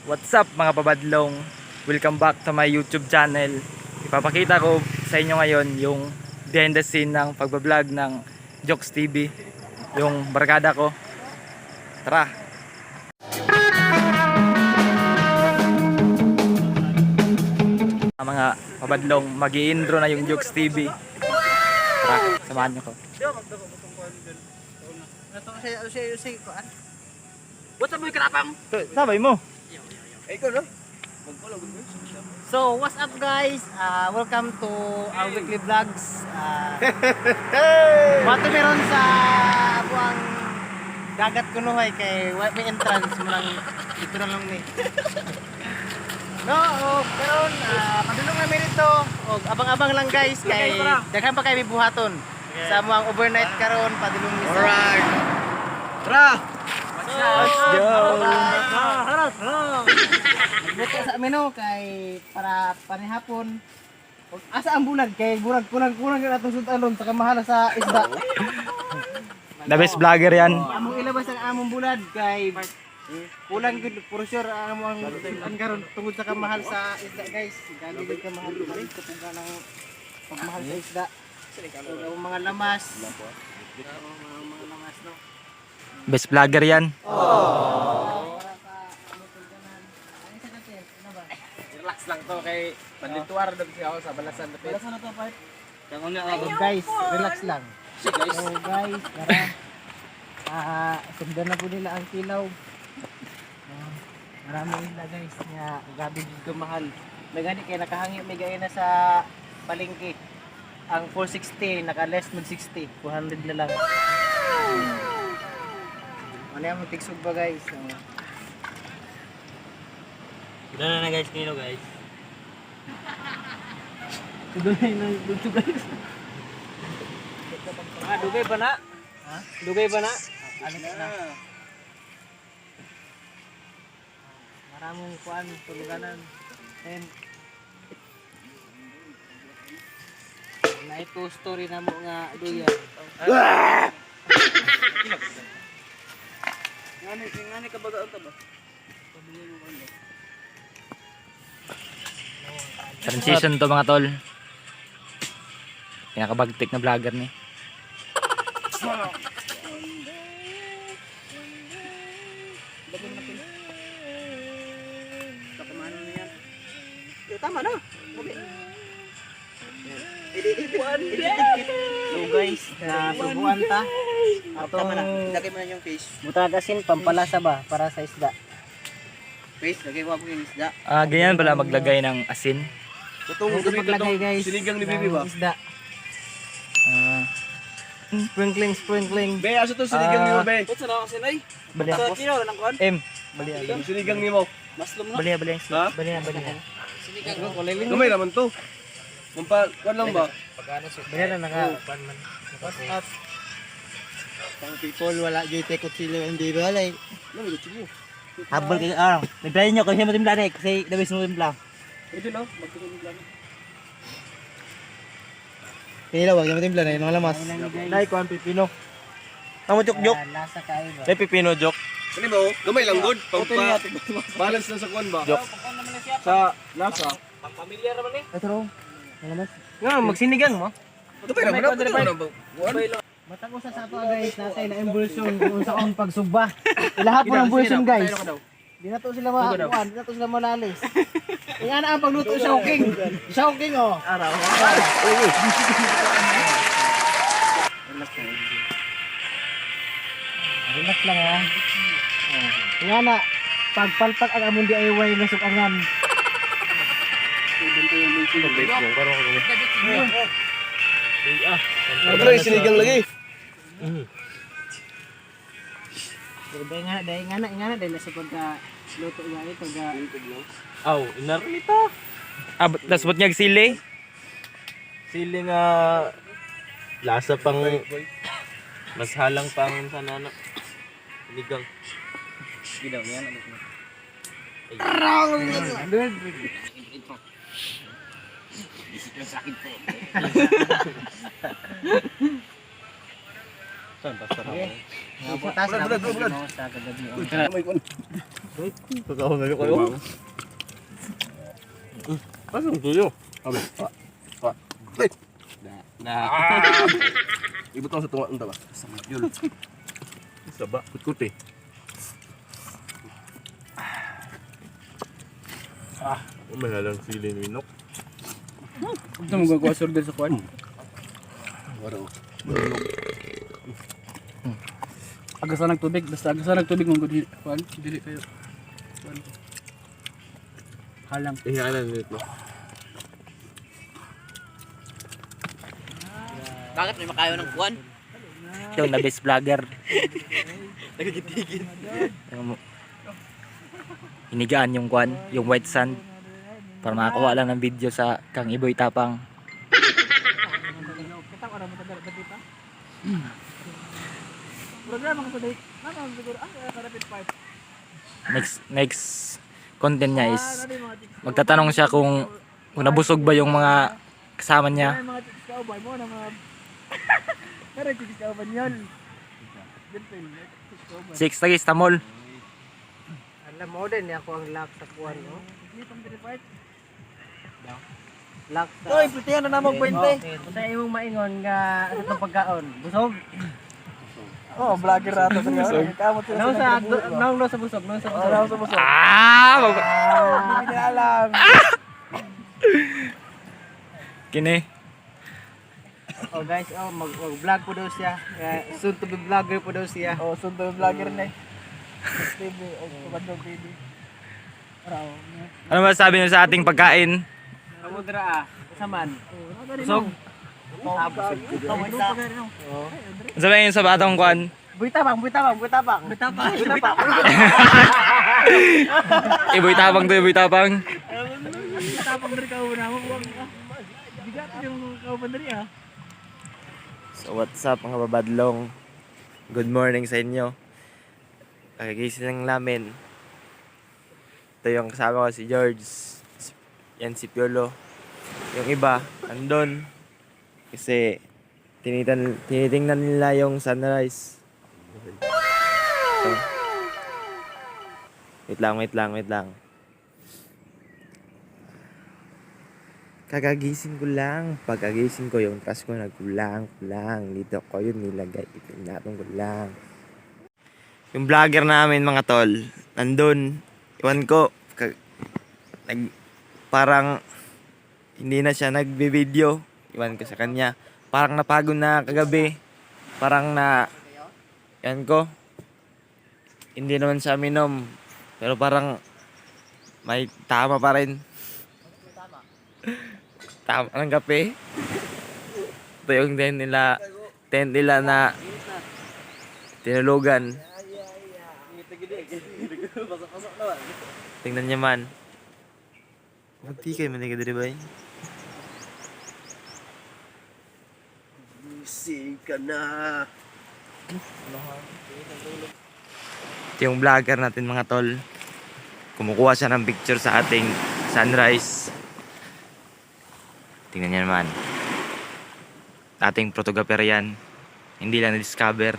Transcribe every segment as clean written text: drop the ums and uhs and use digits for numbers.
What's up, mga pabadlong? Welcome back to my YouTube channel. Ipapakita ko sa inyo ngayon yung behind the scene ng pagbablog ng Jokes TV. Yung barkada ko. Tara! Mga pabadlong, mag intro na yung Jokes TV. Tara, samahan niyo ko. What's up, boy krapang? Sabay mo! So, what's up, guys? Welcome to our weekly vlogs. Bato meron sa abuang dagat kunuhay kay wa may entrance mo lang dito na lang ni. No, o karon padulong na mi dito. Og abang-abang lang, guys, kay daghan pa kay may buhaton. Sa amuang overnight karon padulong mi sa. Alright. Tara! Let's go! Nagluto sa amin, no, kay para panihapon. Og asa ang bulag kay burag kulang-kulang gyud atong sudan ron sa kamahala sa isda. The best vlogger yan. Among ilabas ang among bulad kay kulang gyud for sure ang among sudan karon tungod sa kamahal sa isda, guys. Grabe gyud kamahal kapag ng pagmahal sa isda. So, ang mga lamas. Oo, mga lamas, no. Best vlogger yan. Para sa among tugdanan. Ay sa kape, ano ba? Relax lang to kay pandituar daw siya ako sa balasan dapit. Balasan na to, part. Kang unya So guys, relax lang. Guys. So guys, tara. Sundan na po nila ang kilaw. Marami nila, guys, nga grabe jud kamahal. May gani kay nakahangi may gaya na sa palengke. Ang 460 naka less mag 60, 400 na lang. Ano yung tigsog ba, guys? Doon na guys, kilo guys. Doon na dito, guys. Ah, dugay pa na? Ha? Dugay pa na? Ano na? Maraming kuan tuluganan. And na ito story na mo nga duya. Ngani ngani ka bagaan ta ba? Transition to, mga tol. Pinakabagtik na vlogger ni. Eh, tama na. Okay. So guys, na subuan ta. Ato Tama na. Lagay mo na yung fish. Butag asin pampalasa ba para sa isda. Fish, lagay mo yung isda. Ah, ganyan pala maglagay ng asin. Tutong Ito paglagay, guys, Sinigang ni ng Bibi ba? isda. Ah, Sprinkling, sprinkling. Be, asa to sinigang nimo, be? What's na kasi nay? bali. Sa kilo lang kuan. M. Yung sinigang nimo. Maslom na. Bali, bali. Ha? Bali na, bali na. Gamay raman to. Mampa, kuan lang ba? Bali na naka kuan man. What's up? Pang people wala joy te kutsilyo hindi balay. Ano may kutsilyo? Habol kay araw. Nagtry niyo kasi mo timpla ni kasi the best mo timpla. Pwede no? Magtutulog lang. Pinila wag yung timpla na yung mga lamas. Nay kuan pipino. Amo jok jok. Lasa kayo ba? Nay pipino jok. Ano ba? Oh? Gamay lang good. Pampa balance lang sa kuan ba? Jok. Sa lasa. Ito raw. Mga lamas. Nga magsinigang mo. Gamay raman na. Pwede na ba? Kuan? Matag usa sa ato, guys, natay na emulsion kung sa on pagsugba. Ilaha po ng emulsion, guys. Di na to sila ma kuan, di na to sila malalis. Ingana ang pagluto shocking. Shocking oh. Araw. Relax lang. Relax lang ha. Oh. Ingana pagpalpak ang among DIY nga sukangan. Ito lang yung sinigang lagi. Dahil nga, dahil nga na, ingana dahil sa pagka luto nga ito, pagka Aw, inarnita. Ah, tas ba't niyag sili? Sili nga lasa pang mas halang pang sa nana. Sinigang. Gidaw niya ano. Saan pa sarap? Mga butas na Brad, brad, brad. sa kagabi. May kuan. Totoo na kayo. Ano tuyo? Abe. Ah. Ay. Na. Ibutang sa tunga unta ba? Sa yun. Saba, kutkuti. Ah, may halang sili ni Nok. Ito mo gagawa sir sa kwan. Waro. Agasan ng tubig, basta agasan ng tubig mong gud kwan, dili kayo. Kwan. Halang. Ihanan nito. Bakit may makayo ng kuwan? Ito na best vlogger. Nagigit-gigit. Hinigaan yung kwan, yung white sand para makakuha lang ng video sa Kang Iboy Tapang. Programa ka sa date. Ano siguro? Karapit part. Next next content niya is magtatanong siya kung nabusog ba yung mga kasama niya. Ay, mga chicks kauban mo na mga Pero chicks kauban yun. Six tagis tamol. Alam mo din ako ang lock sa kuan no. Lock sa. Oy, plitihan na namang puwente. Sa imong maingon nga sa itong pagkaon. Busog. Oh, vlogger rato sa busog. Kamot sila Nang sa nang sa busog, nang sa busog. Nang sa busog. Ah! Hindi nila alam. Kini. Oh guys, oh mag-vlog po daw siya. Soon to be vlogger po daw siya. Oh, sundo yung vlogger na eh. TV, o Pabadlong TV. Bravo. Ano masasabi niyo sa ating pagkain? Amo dira ah. Usa man. Busog. Ah, busog. Ano sabihin niyo sa batong kwan? Buy tabang, buy tabang, buy tabang. Buy tabang. Buy tabang. Iboy Tapang to, Iboy Tapang. Tapang rin ka una mo. Bigat yung kauban rin ah. So what's up mga babadlong? Good morning sa inyo. Kagigising lang namin. Ito yung kasama ko si George. Yan si Piolo. Yung iba, andun. Kasi tinitingnan nila yung sunrise. Ito. Wait lang, wait lang, wait lang. Kagagising ko lang. Pagkagising ko, yung task ko nagkulang, kulang. Dito ko yun nilagay. Ipinatong ko lang. Yung vlogger namin mga tol, nandun. Iwan ko, nag, parang hindi na siya nagbe-video. Iwan ko sa kanya. Parang napagod na kagabi. Parang na, iwan ko, hindi naman siya minom. Pero parang may tama pa rin. Tama ng kape. Ito yung tent nila na tinulugan. Tingnan niya man. Magtikay man ka diri bay. Gising ka na. Ito yung vlogger natin mga tol. Kumukuha siya ng picture sa ating sunrise. Tingnan niya naman. Ating photographer yan. Hindi lang na-discover.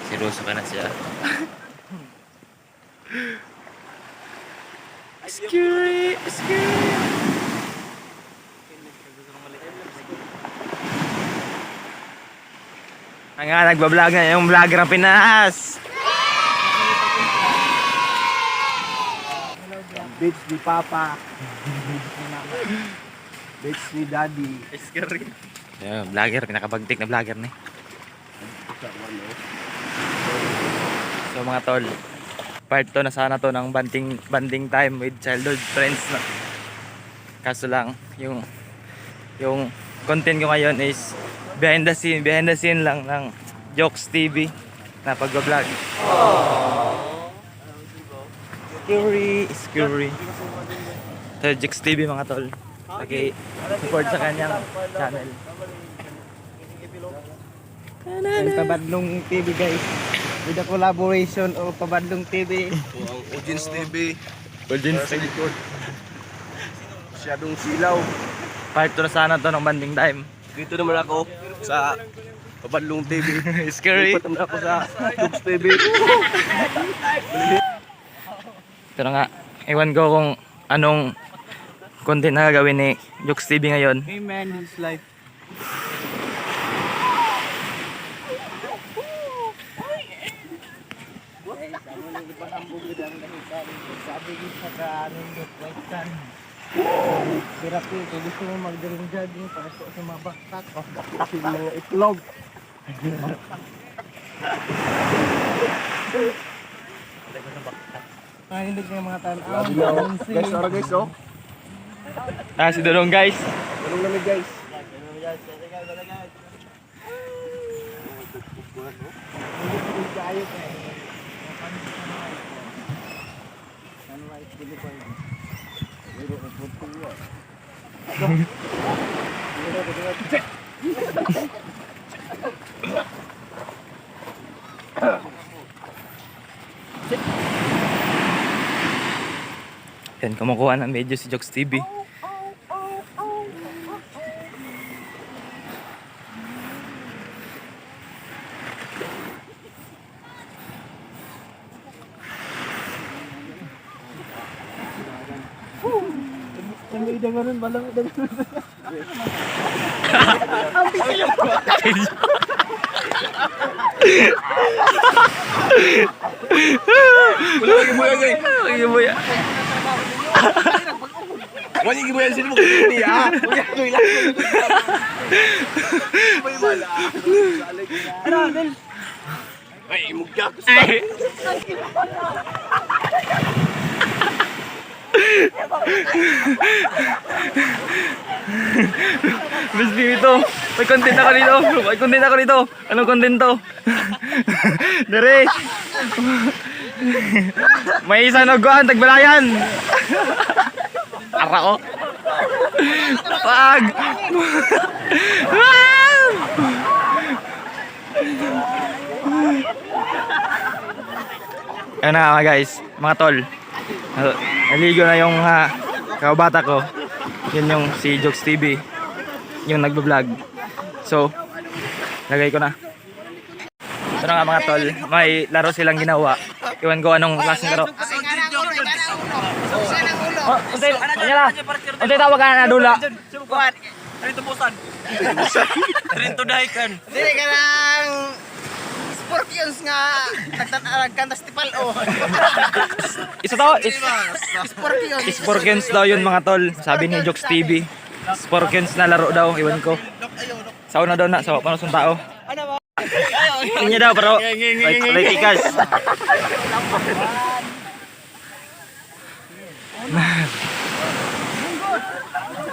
Seryoso ka na siya. Scary! Scary! Ang nga, nagbablog na yung vlogger ng Pinas! Bitch ni Papa. Bitch ni Daddy. Yeah, vlogger, pinakabagtik na vlogger ni. So mga tol, part 2 na sana to ng banding, banding time with childhood friends na. Kaso lang, yung content ko ngayon is behind the scene lang ng Jokes TV na pagbablog. Scary, scary. Ito, Jokes TV mga tol. Okay, support sa kanyang channel. And Pabadlong TV guys. With the collaboration of Pabadlong TV. O, ang Audience TV. Audience Sa likod. Masyadong silaw. Part 2 na sana to ng banding time. Dito naman ako sa Papadlong TV. Scary. Lipat naman ako sa Jokes TV. Pero nga, ewan ko kung anong content na gagawin ni Jokes TV ngayon. Hey man, his life. Sabi ko sa kanindot, white sand. Therapy, kung gusto mo mag-jogging jogging para sa mga baktak. Oh, baktak Yung mga itlog. Kanindot ng mga tanaw. Grabe na oh. Guys, tara guys oh. Ah, si Dulong guys. Anong lamig guys? Yan, kumukuha ng medyo si Jokes TV. Wala lagi buya guys. Ay, buya. Wala lagi buya sino mo kini ah. Wala lagi lang. Ay, mugya ko sa. Ay. Bes dito. May content ako dito. May content ako dito. Anong content to? Dere. May isa na guan tagbalayan. Ara ko. Pag. Ah! Ayun na nga guys, mga tol. Naligo na yung kabata ko. Yun yung si Jokes TV. Yung nagbablog. So, lagay ko na. Ito na nga mga tol, may laro silang ginawa. Iwan ko anong klaseng laro. Oh, untay, untay na. Untay tawag ka na dula. Dili ka ng Scorpions nga nagkanta sa tipal oh. Isa to, is, Scorpions. Sporkens daw yun mga tol. Sabi ni Jokes TV. Sporkens na laro daw, iwan ko. Sa una daw na, sa paano sa tao. Niya daw pero like ikas.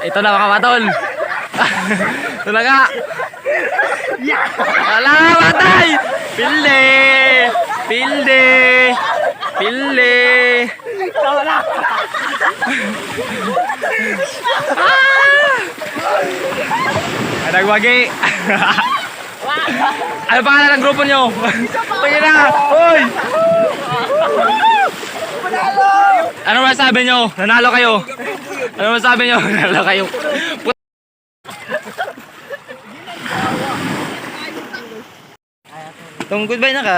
Ito na mga matol. Ito na nga. Wala, matay! Pilde! Pilde! Pilde! Ah! Nagwagi! Ano pangalan ng grupo nyo? Tingin na! Uy! Ano masabi nyo? Nanalo kayo! Ano masabi nyo? Nanalo kayo! Tong goodbye na ka.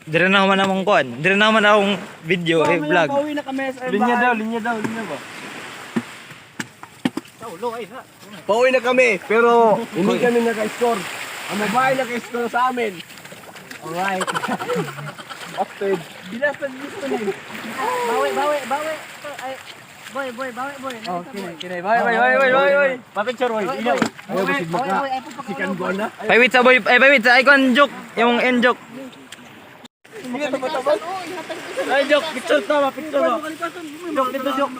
Dire na man among kuan. Dire na man akong video, eh, vlog. Pauwi na kami sa Linya daw, linya daw, linya ba? Pauwi na kami, pero hindi kami naka-score. Ang babae naka-score sa amin. Alright. Octave. Bilasan gusto ni. Bawi, bawi, bawi. Ay, boy, boy, bawi, boy. Oh, kinay, kinay. Bye, bye, bye, bye, bye, bye. Pa-picture, boy. Ilaw. Ayaw ko si Maka. Sikan ko na. Paiwit sa boy, eh paiwit sa icon joke, yung end joke. Ay, joke, picture to, ba, picture ba. Joke dito, joke.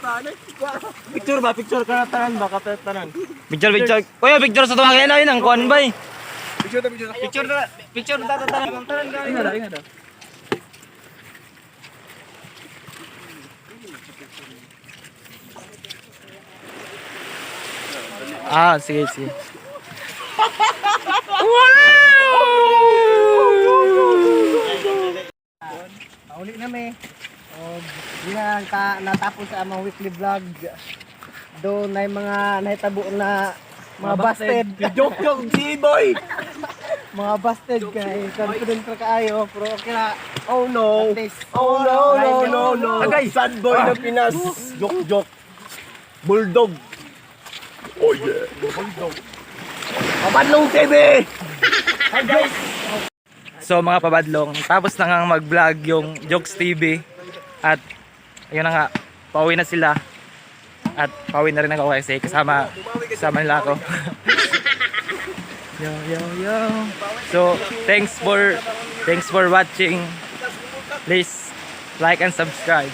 Picture ba, picture ka na tanan ba, tanan. Picture picture. Kuya, picture sa tuwang na yun ang kuan bay. Picture na, picture na. Picture na, picture na tanan. Ingat daw, ingat daw. Ah, sige, sige. Pauli na mi. Og di na ka natapos sa among weekly vlog. Do na mga nahitabo na mga busted. Joke joke si boy. Mga busted kay confident ra kaayo pero okay na. Oh no. At least. Oh no no no no. Agay! Sad boy na Pinas. Joke joke. Bulldog. Oh yeah. Bulldog. Papadlong TV. Hi guys. So mga pabadlong, tapos na nga mag-vlog yung Jokes TV at ayun na nga, pauwi na sila at pauwi na rin ako kasi kasama kasama nila ako. Yo yo yo. So thanks for watching. Please like and subscribe.